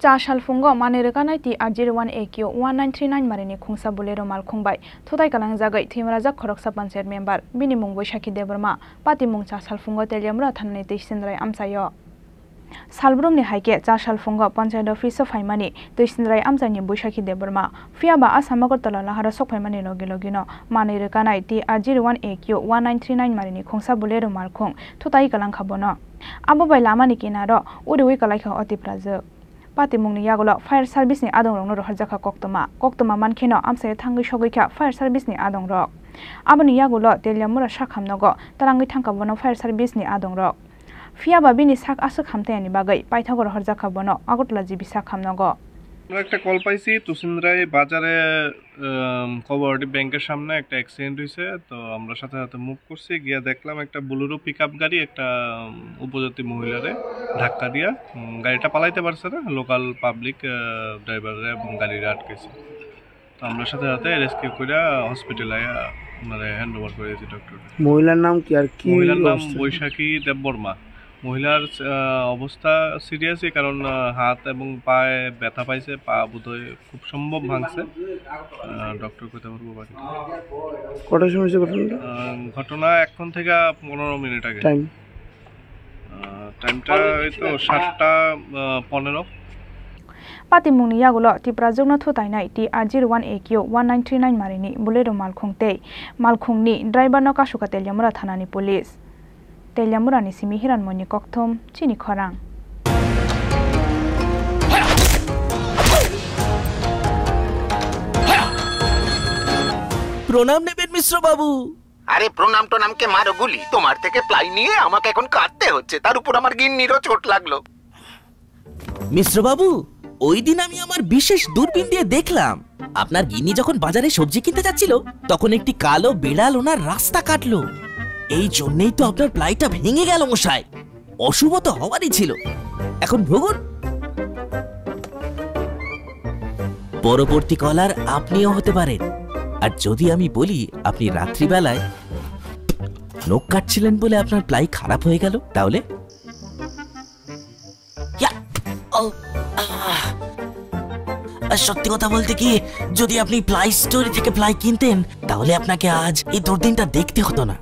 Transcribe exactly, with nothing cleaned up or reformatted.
Cha salphungo manwi rwkanai T R zero one A Q one nine three nine marini khungsa Bolero malkhung bai thutai kalangjagwi thwimrajak khoroksa panchayat member, bini mung Boishakhi Debbarma. Patimung cha salphungo Teliamura thanani Twisindrai amchaio. Salbrumni hai khe cha salphungo panchayat office-o phaimani Twisindrai amchaini Boishakhi Debbarma. Phiya ba Assam Agartala laharo sokphaimani logi logino manwi rwkanai T R zero one A Q one nine three nine marini khungsa Bolero malkhung thutai kalangkha bono. Abo bai lamani kinaro uriwi kalaikha o Tiprajwk. Patimungni yagulo fire service-ni adongrokno rohorjakha koktwma. Koktwma mankheno amchaio thangwi sogwikha fire service-ni adongrok. Aboni yagulo Teliamura sakhamnogo twrangwi thangkha bono fire service-ni adongrok. Phiya ba bini sak aswk hamtaiani bagwi paithago rohorjakha bono Agartala G B sakhamnogo. আমরা একটা কল পাইছি তুসিন্দ্রাই বাজারে, আম, কোঅপারেটিভ ব্যাংকের সামনে একটা অ্যাক্সিডেন্ট হয়েছে। তো আমরা সাথে সাথে মুভ করছি, গিয়ে দেখলাম একটা বুলেরো পিকআপ গাড়ি একটা, উম, উপজাতি মহিলারে ধাক্কা দিয়া, উম, গাড়িটা পালাইতে পারছে না, লোকাল পাবলিক, আহ, ড্রাইভাররা এবং গাড়িরা আটকেছে। তো আমরা সাথে সাথে রেস্কিউ করে হসপিটালে আয়া, মানে, হ্যান্ড ওভার করে দিয়েছি ডক্টর। মহিলার নাম কি আর কি মহিলার নাম অবস্থা? বৈশাখী দেববর্মা। মহিলার, আহ, অবস্থা সিরিয়াসই, কারণ, আহ, হাত এবং পায়ে ব্যথা পাইছে, পা বোধহয় খুব সম্ভব ভাঙছে। আহ, ডক্টর কইতে পারবো বাকিটা। কটার সময় হয়েছে ঘটনাটা? আহ, ঘটনা এখন থেকে পনেরো মিনিট আগে। টাইম? আহ, টাইমটা এই তো সাতটা, আহ, পনেরো। Patimungni yagulo Tiprajwkno thutainai T R zero one A Q one nine three nine marini Bolero malkhung tei malkhungni driverno kasukha Teliamura thanani police. Teliamurani simi Hiranmoyni kokthum, chini khorang. প্রণাম নেবেন মিশ্র বাবু। আরে প্রণাম টনামকে মারো গুলি, তোমার থেকে প্লাই নিয়ে আমাকে এখন কাঁদতে হচ্ছে, তার উপর আমার গিন্নিরও চোট লাগলো। মিশ্র বাবু, ওই দিন আমি আমার বিশেষ দূরবীন দিয়ে দেখলাম, আপনার গিন্নি যখন বাজারে সবজি কিনতে যাচ্ছিল, তখন একটি কালো বিড়াল ওনার রাস্তা কাটলো। এই জন্যই তো আপনার প্লাইটা ভেঙে গেল মশাই। অশুভ তো হওয়ারই ছিল। এখন ভোগুন। পরবর্তী কলার আপনিও হতে পারেন। আর যদি আমি বলি আপনি রাত্রিবেলায় নখ কাটছিলেন বলে আপনার প্লাই খারাপ হয়ে গেল, তাহলে? ইয়া! ও, আহ! আর সত্যি কথা বলতে কি, যদি আপনি প্লাই স্টোরি থেকে প্লাই কিনতেন, তাহলে আপনাকে আজ এই দুর্দিনটা দেখতে হতো না।